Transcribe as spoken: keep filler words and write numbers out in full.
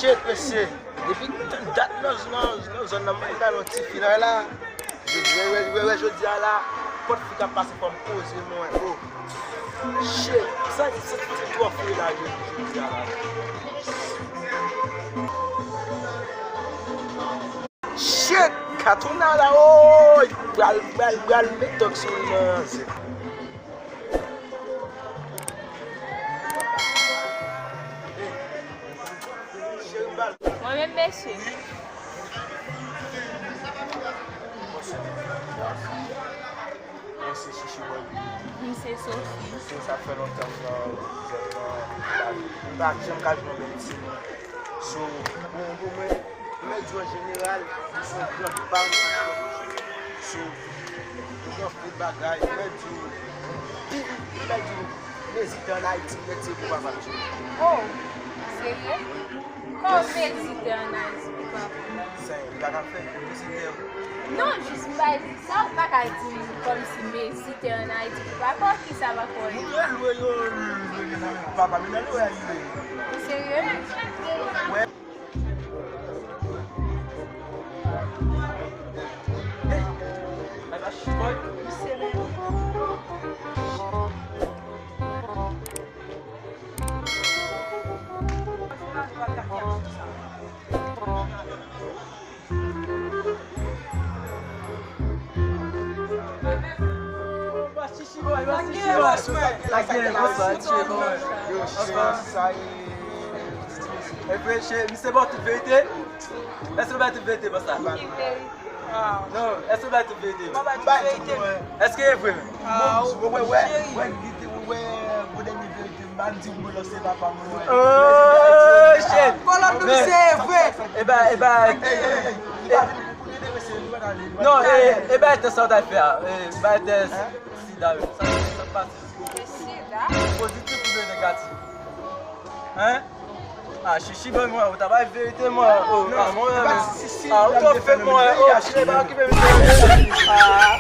Shit, mesye. Depi dat nan, nan, nan zòn nan, mwen gade yon ti fi la, la. Jodi, wè, wè, wè, wè, jodi a la, pòt fi k ap pase fò m poze mwen, oh. Shit, sa, sa, sa, sa twò fre la, jodi, jodi a la. Shit, Katouna la, oh, pral, pral, pral met dòg sou li, manzè. Mwen menm, mesye. Mwen se Chichi Boy. M se Sophie. Se sa fè lontan m nan, m nan, m pa janm ka jwenn yon bèl timoun. So, bon, bon, mwen, mwen di an jeneral, m se yon gran fan. So, m gen anpil bagay, mwen di w, pi, mwen di w, m ezite an Ayiti, mwen di pou papa m. Oh, serye? Kòman w ezite an Ayiti pou papa w? Sa, m pa ka fè, m ezite. Non, jis m pa ezite. Sa ou pa ka di m kòmsi m ezite an Ayiti pou papa w, kisa papa w ye? Mwen lwe yo, papa m nan lwe yo. Ou serye? Wè. Misye ba tout verite? Èske nou bay tout verite, bòs la? Non, èske nou bay tout verite? Èske e vre menm? Oh, shit! Kolòm nou se vre. E ba, e ba, non, e, e ba tès sa w ta fè a. E ba tès sida yo. Sa, sa pase. Sida? Pozitif oubyen negatif? Hein? Ah, Chichi, ban mwen, ou ta bay verite mwen. Oh, ah, mwen menm. Ah, ou twò fake mwen. Oh, Chichi, pa okipe m. Ah.